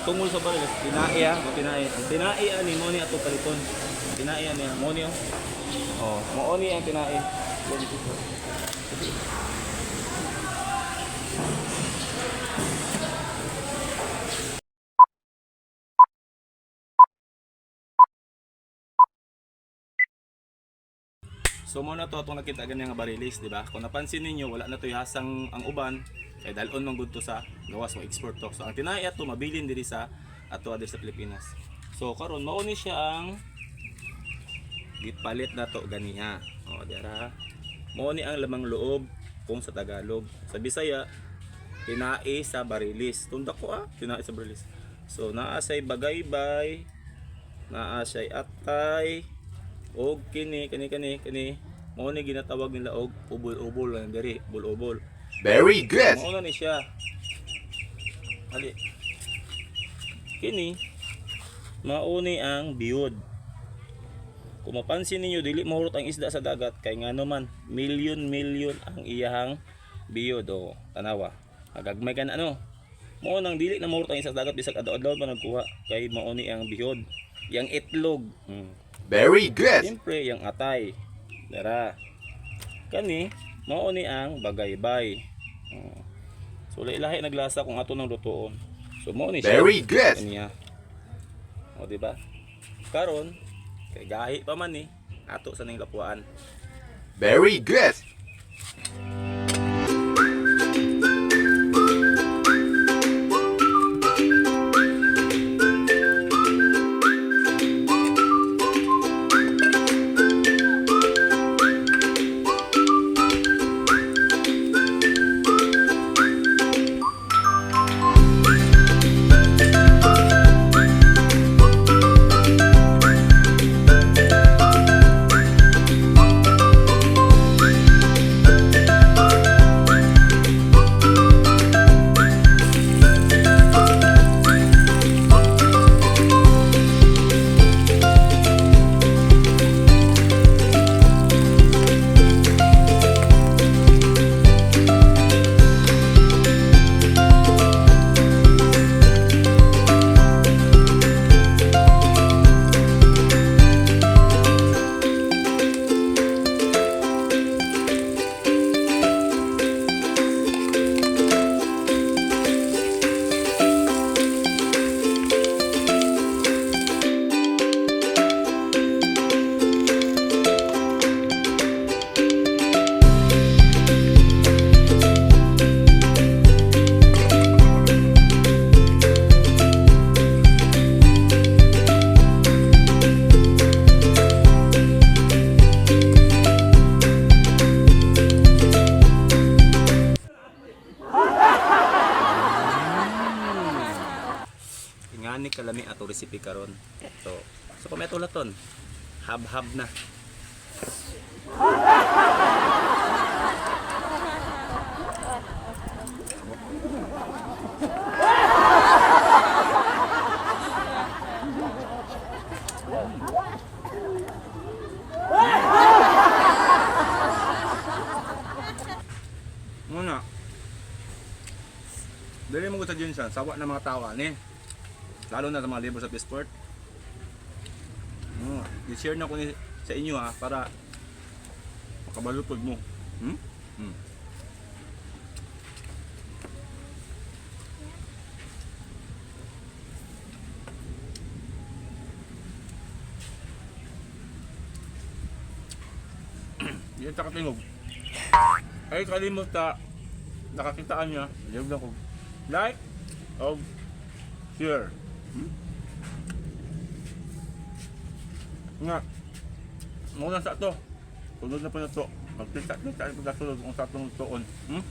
tungol sa bariles, tinai ah, o tinai. Ang tinai ani mo ni ato paliton. Tinai ani mo ni oh. Oh, mao ni ang tinai. So mo na to atong nakita ganyan nga barilis, di ba? Kung napansin ninyo, wala na to hasang ang uban kay dalon man gud to sa gawas mo export to. So ang tinai ato mabilin diri sa ato diri sa Pilipinas. So karon mao ni siya ang gipalit na to ganiha. O dira. Mao ni ang lamang loob kung sa Tagalog. Sa Bisaya, tinai sa barilis. Tunda ko ah, tinai sa barilis. So naa say bagaybay, naa say atay, og kini kani kani kani mao ni ginatawag nila og ubol-ubol lang diri, ubol-ubol. Very good. Mao na ni siya. Ali. Kini mao ni ang biyod. Kung mapansin ninyo dili mahurot ang isda sa dagat kay ngano man milyon-milyon ang iyahang biyod o tanawa. Agagmay ka na ano. Mao nang dili na mahurot ang isda sa dagat bisag adlaw-adlaw pa nagkuha kay mao ni ang biyod. Yang itlog. Very good. Siyempre, yung atay. Dara. Kani, mao ni ang bagaybay. Oh. So, lahi-lahi naglasa kung ato ng lutuon. So, mao ni siya. Very good. Kaniya. O, di ba? Karon, kay gahi pa man ni, ato sa ning lapuan. Very good. Ingani kalami ato recipe karon. So, so kami ato laton. Hab-hab na. Muna. Dili mo ko sa Jinsan, sawa na mga tao ani. Lalo na sa mga libro sa Pisport. I-share na ko ni, sa inyo ha para makabalutod mo. Hmm? Hmm. Yan sa katingog. Ay kalimot ta nakakitaan niya, live na ko. Like o share. Nga. Muna sa to. Sunod na po na to. Magkita-kita po sa sunod kung sa atong tuon. Hmm?